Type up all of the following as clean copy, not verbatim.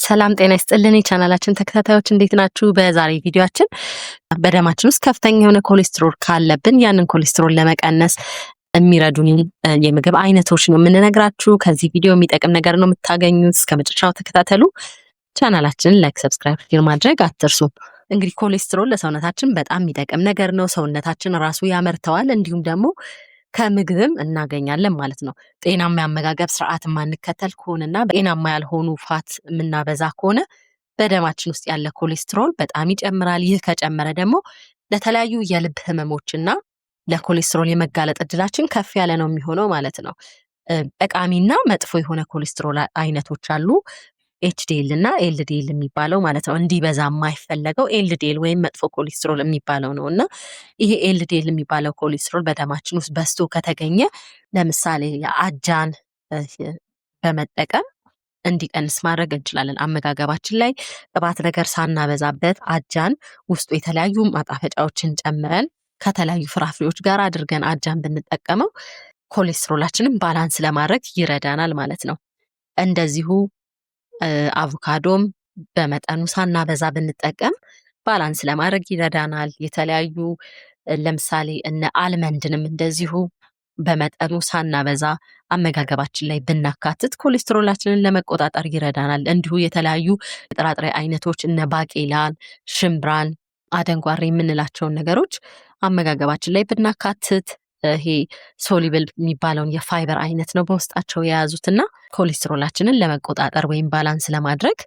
ሰላም ጤና ይስጥልን የቻናላችን ተከታታዮች፣ እንዴት ናችሁ? በዛሬ ቪዲዮአችን በደማችን ውስጥ ከፍተኛ የሆነ ኮሌስትሮል ካለብን ያንን ኮሌስትሮል ለመቀነስ የሚረዱን የምግብ አይነቶች ነው የምንነግራችሁ። ከዚህ ቪዲዮ የሚጠቅም ነገር ነው የምታገኙት። እስከ መጨረሻው ተከታተሉ። ቻናላችንን like፣ subscribe፣ share ማድረግ አትርሱ። እንግዲህ ኮሌስትሮል ለሰውነታችን በጣም የሚጠቅም ነገር ነው። ሰውነታችን ራሱ ያመርተዋል፣ እንዲሁም ደግሞ ከምግብም እናገኛለን ማለት ነው። ጤናማ የአመጋገብ ስርዓት የማንከተል ከሆነና ጤናማ ያልሆኑ fat የምናበዛ ከሆነ በደማችን ውስጥ ያለ ኮሌስትሮል በጣም ይጨምራል። ይህ ከጨመረ ደግሞ ለተለያዩ የልብ ህመሞችና ለኮሌስትሮል የመጋለጥ እድላችን ከፍ ያለ ነው የሚሆነው ማለት ነው። ጠቃሚና መጥፎ የሆነ ኮሌስትሮል አይነቶች አሉ። HDL እና LDL የሚባለው ማለት ነው። እንዲበዛ የማይፈለገው LDL ወይም መጥፎ ኮሌስትሮል የሚባለው ነው። እና ይሄ LDL የሚባለው ኮሌስትሮል በደማችን ውስጥ በዝቶ ከተገኘ ለምሳሌ የአጃን በመጠቀም እንዲቀንስ ማድረግ እንችላለን። አመጋገባችን ላይ ቅባት ነገር ሳናበዛበት አጃን ውስጡ የተለያዩ ማጣፈጫዎችን ጨምረን ከተለያዩ ፍራፍሬዎች ጋር አድርገን አጃን ብንጠቀመው ኮሌስትሮላችንን balance ለማድረግ ይረዳናል ማለት ነው። እንደዚሁ አቮካዶም በመጠኑ ሳናበዛ ብንጠቀም balance ለማድረግ ይረዳናል። የተለያዩ ለምሳሌ እነ almond ንም እንደዚሁ በመጠኑ ሳናበዛ አመጋገባችን ላይ ብናካትት ኮሌስትሮላችንን ለመቆጣጠር ይረዳናል። እንዲሁ የተለያዩ የጥራጥሬ አይነቶች እነ ባቄላን፣ ሽምብራን፣ አደንጓሬ የምንላቸውን ነገሮች አመጋገባችን ላይ ብናካትት ይሄ soluble የሚባለውን የፋይበር አይነት ነው በውስጣቸው የያዙትና ኮሌስትሮላችንን ለመቆጣጠር ወይም balance ለማድረግ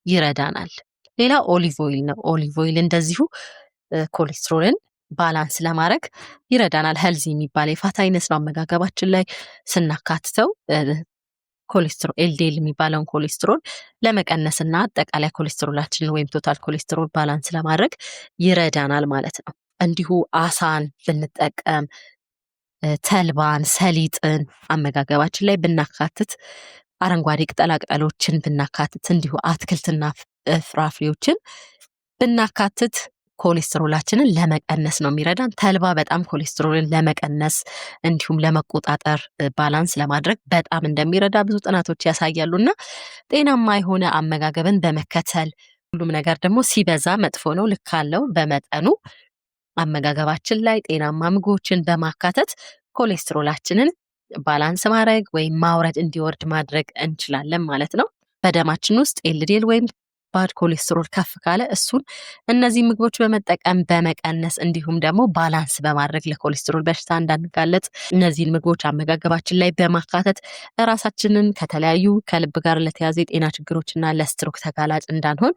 ይረዳናል። ሌላ olive oil ነው። Olive oil እንደዚሁ ኮሌስትሮልን balance ለማድረግ ይረዳናል። Healthy የሚባል የ fat አይነት ነው። አመጋገባችን ላይ ስናካትተው ኮሌስትሮል LDL የሚባለውን ኮሌስትሮል ለመቀነስና አጠቃላይ ኮሌስትሮላችንን ወይም total cholesterol balance ለማድረግ ይረዳናል ማለት ነው። እንዲሁ አሳን ብንጠቀም፣ ተልባን፣ ሰሊጥን አመጋገባችን ላይ ብናካትት፣ አረንጓዴ ቅጠላቅጠሎችን ብናካትት፣ እንዲሁ አትክልትና ፍራፍሬዎችን ብናካትት ኮሌስትሮላችንን ለመቀነስ ነው የሚረዳን። ተልባ በጣም ኮሌስትሮልን ለመቀነስ እንዲሁም ለመቆጣጠር balance ለማድረግ በጣም እንደሚረዳ ብዙ ጥናቶች ያሳያሉ። እና ጤናማ የሆነ አመጋገብን በመከተል፣ ሁሉም ነገር ደግሞ ሲበዛ መጥፎ ነው፣ ልክ አለው። በመጠኑ አመጋገባችን ላይ ጤናማ ምግቦችን በማካተት ኮሌስትሮላችንን balance ማድረግ ወይም ማውረድ፣ እንዲወርድ ማድረግ እንችላለን ማለት ነው። በደማችን ውስጥ LDL ወይም bad cholesterol ከፍ ካለ እሱን እነዚህ ምግቦች በመጠቀም በመቀነስ እንዲሁም ደግሞ balance በማድረግ ለኮሌስትሮል በሽታ እንዳንጋለጥ እነዚህን ምግቦች አመጋገባችን ላይ በማካተት ራሳችንን ከተለያዩ ከልብ ጋር ለተያያዙ የጤና ችግሮችና ለስትሮክ ተጋላጭ እንዳንሆን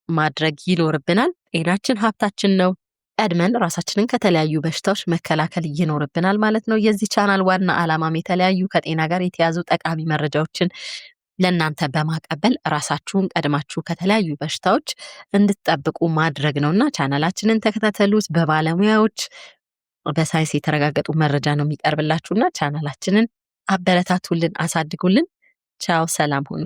ማድረግ ይኖርብናል። ጤናችን ሀብታችን ነው። ቀድመን ራሳችንን ከተለያዩ በሽታዎች መከላከል ይኖርብናል ማለት ነው። የዚህ ቻናል ዋና ዓላማም የተለያዩ ከጤና ጋር የተያያዙ ጠቃሚ መረጃዎችን ለእናንተ በማቀበል ራሳችሁን ቀድማችሁ ከተለያዩ በሽታዎች እንድትጠብቁ ማድረግ ነው እና ቻናላችንን ተከታተሉት። በባለሙያዎች በሳይንስ የተረጋገጡ መረጃ ነው የሚቀርብላችሁና ቻናላችንን አበረታቱልን፣ አሳድጉልን። ቻው፣ ሰላም ሁኑ።